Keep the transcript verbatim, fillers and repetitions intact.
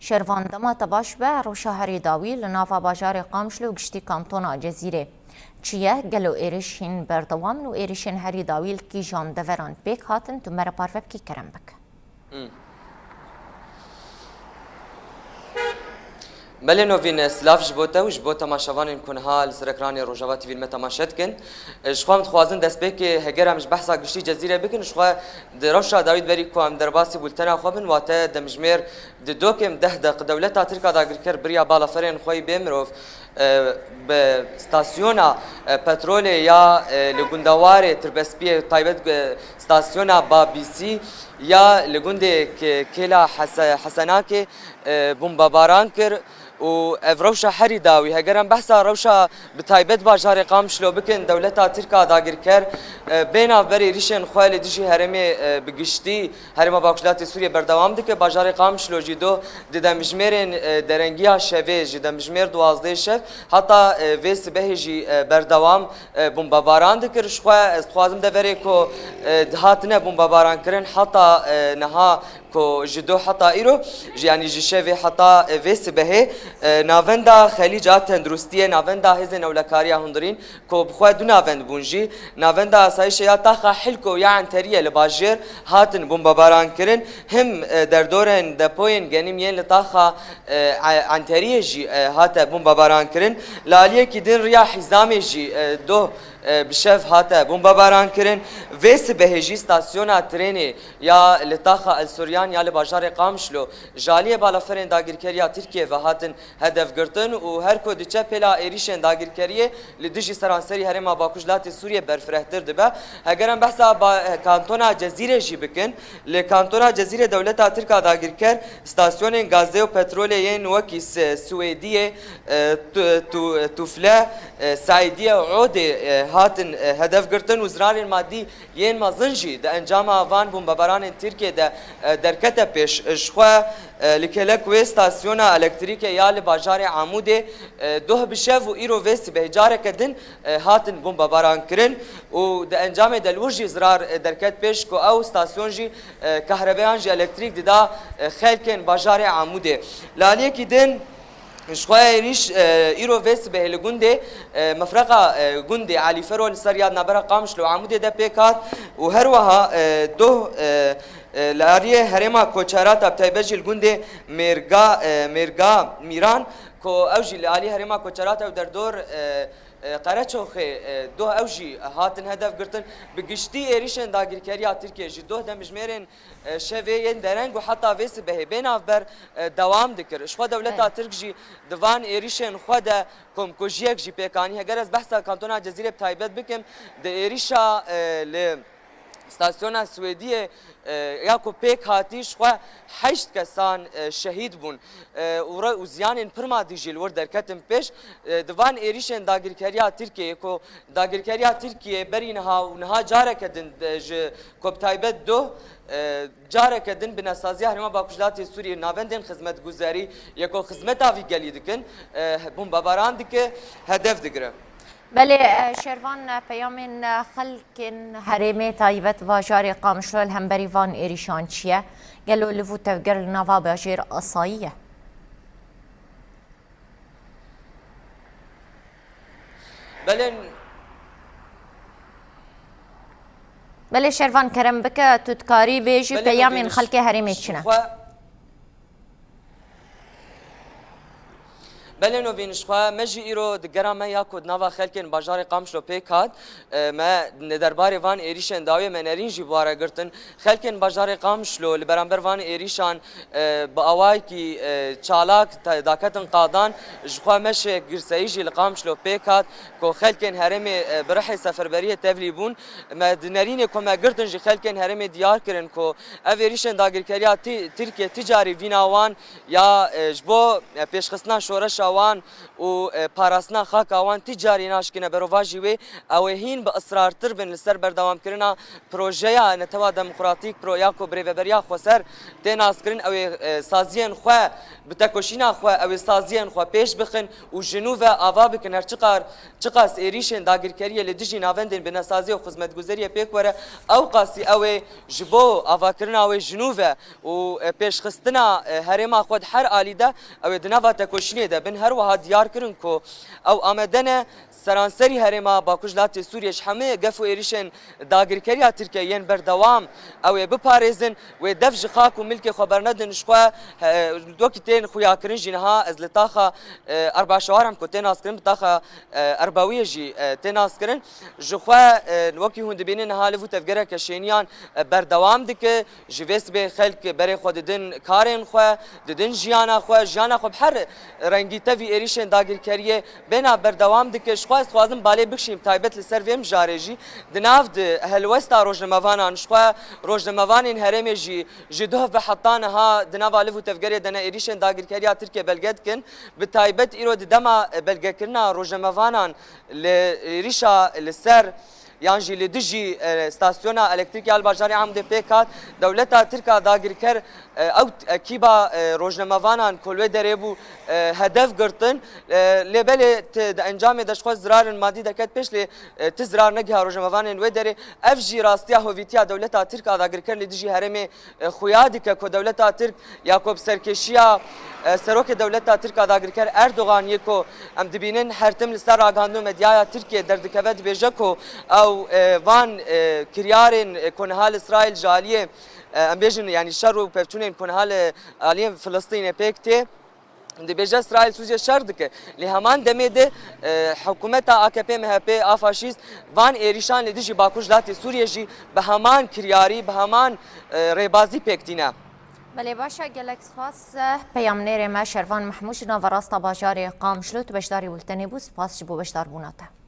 Şervan, dema te baş be, rewşa herî dawî li nava bajarê Qamişlo û giştî kantona Cezîrê çi ye? Gelo êrişên berdewam in û êrişên herî dawî li kîjan deveran pêk hatin? Tu me re parve bikî, kerem bike. Hmm. Belê Novîn, silav ji bo te û ji bo temaşevanên ku niha li ser ekranê Rojava T V li me temaşe dikin. Ji xwe em dixwazin destpêkê heger em ji behsa giştî Cezîrê bikin, ji xwe di rewşa dawî berî ku em derbasî bultena xwe bin, wate demjimêr di dokem deh deq dewleta Tirk a dagirker biriya balaferên xwe yî bê mirov, e, bi stasyona, e, petrolê ya, e, li gundewarê Tirbespiyê, taybet, e, stasyona Babîsî ya li gundê K-, Kêla Hese-, Hesenakê, e, bombebaran kir û ev rewşa herî dawî, heger em behsa rewşa bi taybet bajarê Qamişlo bikin, dewleta Tirk a dagirker, e, bê navber êrişên xwe li dijî herêmê, e, bi giştî Herêma Bakur Latê Sûriyê berdewam dike. Bajarê Qamişlo jî doh di demjimêrên, e, derengiya şevê, ji demjimêr duwazdeh şev heta, e, vê sibehê jî, e, berdewam, e, bombebaran dikir. Ji xwe ez dixwazim deverê ku, e, dihatine bombebaran kirin heta, e, niha ku ji doh heta îro, ji, yanî ji şevê heta, e, vê sibehê, e, navenda Xelîca Tenduristiyê, navenda Hêzên Ewlekariya Hundirîn, ku bi xwe du navend bûn jî, navenda Asayîşê ya taxa Hilko ya Enteriyê li bajêr hatin bombebaran kirin, him, e, derdorên depoyên genim yên li taxa, e, E-, Enteriyê jî, e, hate bombebaran kirin. Li aliyekî din riya Hîzamê jî, e, doh, e, bi şev hate bombebaran kirin. Vê sibehê jî stasyona trênê ya li taxa El Suryan ya li bajarê Qamişlo ji aliyê balaferên dagirkeriya Tirkiyê ve hatin hedef girtin û her ku diçe pêla êrîşên dagirkeriyê li dijî seranserî Herêma Bakur ji Latê Sûriyê berfirehtir dibe. Heger em behsa ba-, kantona Cezîrê jî bikin, li kantona Cezîrê dewleta Tirk a dagirker stasyonên gazê û petrolê yên wekî S-, Swêdiyê, e, Tu-, Tu-, Tufle, e, Saîdiye û Odê, e, hatin, e, hedef girtin û zirarên madî yên mezin jî di encama van bombebaranên Tirkiyê de, e, derkete pêş. Ji xwe, e, li kelek wê stasyona elektrîkê ya li bajarê Amûdê, e, doh bi şev û îro vê sibehê careke din, e, hatin bombebaran kirin û di encamê de li wir jî zirar, e, derket pêş ku ew stasyon jî, e, kahrebeyan jî elektrîk dida, e, xelkên bajarê Amûdê. Li aliyekî din, Ji xwe êrîş, e, îro vê sibehê li gundê, e, mefreqa, e, gundê Elî Fero li ser ya di navbera Qamişlo û Amûdê de pêk hat û her wiha, e, doh, e, e, li aliyê herêma Koçerata, bi taybet jî li gundê Mêrga, e, Mêrga Mîran, ku ew jî li alî herêma Koçerata û derdor, e, e, Qereçoxê, e, doh ew jî hatin hedef girtin. Bi giştî êrîşên dagirkeriya Tirkiyê ji doh demjimêrên e, şevê yên dereng û heta vê sibehê bê navber, e, dewam dikir. Ji xwe dewleta Tirk jî di van êrîşên xwe de komkujiyek jî pêk anî. Heger ez behsa kantona Cezîrê bi taybet bikim, di êrîşa, e, li stasyona Swêdiyê, e, ya ku pêk hatî, ji xwe heşt kesan, e, şehîd bûn, e, û re-, û ziyanên pir madî jî li wir derketin pêş. E, di van êrîşên dagirkeriya Tirkiyeyê ku dagirkeriya Tirkiyê berî niha û niha careke din, e, ji ku bi taybet doh, e, careke din bi nesaziya Herêma Bakur ji Latê Sûriyê navendên xizmetguzarî yê ku xizmeta vî gelî dikin, e, bombebaran dike, hedef digire. Belê, e, Şervan, e, peyamên, e, xelkên herêmê taybet bajarê Qamişlo li hemberî van êrîşan çi ye? Gelo liv û tevger li nava bajêr asayî ye? Belê. Belê Şervan, kerem bike, tu dikarî bêjî peyamên xelkê herêmê çi ne? Belê Novîn, ji xwe me jî îro di gera me ya ku di nava xelkên bajarê Qamişlo pêk hat, e, me li derbarê van êrîşên dawiyê me nerîn jî bi ware girtin. Xelkên bajarê Qamişlo li beramber van êrîşan, e, bi awayekî, e, çalak te-, daketin qadan. Ji xwe meşê girseyî jî li Qamişlo pêk hat ku xelkên herêmê, e, bi rihê seferberiyê tevlî bûn. Me di nerînê ku me girtin jî xelkên herêmê diyar kirin ku ev êrîşên dagirkeriya Ti-, Tirkiye ti carî vîna wan ya, e, ji bo, e, pêşxistina şoreşa wan û, e, parastina xaka wan ti carî naşkine berovajî wê, ew ê hîn bi isrartir bin li ser berdewamkirina projeya Netewa Demokratîk, pro-, ya ku Birêveberiya Xweser tê naskirin, ew ê, e, saziyên xwe bi tekoşîna xwe, ew ê saziyên xwe pêş bixin û ji nû ve ava bikin her çiqar, çiqas êrîşên dagirkeriyê li dijî navendên binesazî û xizmetguzeriyê pêk were, ew qasî ew ê ji bo avakirina wê ji nû ve û, e, pêşxistina, e, herêma xwe di her alî de, ew ê di nava tekoşînê de bin. Her wiha diyar kirin ku ew amade ne seranserî herêma Bakur ji latê Sûriyê ji hemû gef û êrîşên dagirkeriya Tirkiye yên berdewam ew ê biparêzin, wê dev ji xak û milkê xwe bernedin ji xwe, he, wekî tên xuyakirin jî niha ez li taxa, e, Erba Şewar em ku tê naskirin bi taxa, e, Erbawiyê jî, e, tê naskirin. Ji xwe, e, wekî hûn dibînin niha liv û tevgereke şêniyan, e, berdewam dike. Ji vê sibê xelk berê xwe didin karên xwe, didin jiyana xwe, jiyana xwe bi her rengî tevî êrîşên dagirkeriyê bêna berdewam dike. Ji xwe ez dixwazim balê bikişînim taybet li ser vê mijarê jî. Di nav di helwesta rojnamevanan ji xwe rojnamevanên herêmê jî ji duh ve heta niha di nava liv û tevgerê de ne êrîşên dagirkeriya Tirkiye belge dikin. Bi taybet îro di dema belgekirina rojnamevanan li êrîşa li ser yan jî li dijî, e, stasyona elektrîkê ya li bajarê Amûdê pêk hat, dewleta Tirk a dagirker, e, ew ekîba, e, rojnamevanan ku li wê derê bû, e, hedef girtin. E, lê belê ti-, di encamê de ji xwe zirarin madî derket pêş, lê, e, ti zirar negiha rojnamevanên wê derê. Ev jî rastiya hovîtiya dewleta Tirk a dagirker li dijî herêmê e, xuya dike ku dewleta Tirk ya ku bi serkêşiya, e, serokê dewleta Tirk a dagirker Erdogan yê ku em dibînin her tim li ser ragihandin û medyaya Tirkiyê derdikeve, dibêje ku ew, e, van, e, kiryarên, e, ku niha li Îsraîl ji aliyê, e, em bêjin, yanî şer û pevçûnên ku niha li aliyê Filistînê pêk tê, dibêje Îsraîl Sûriyê şer dike. Lê heman demê de, e, hikûmeta A K P M H P a faşîst van êrîşan li dijî Bakur ji latê Sûriyê jî bi heman kiryarî, bi heman, e, rêbazî pêk tîne. Belê baş e, gelek spas. Peyamnêrê me Şervan Mehmûd ji naverasta bajarê Qamişlo tu beşdarî bultenê bû. Spas ji bo beşdarbûna te.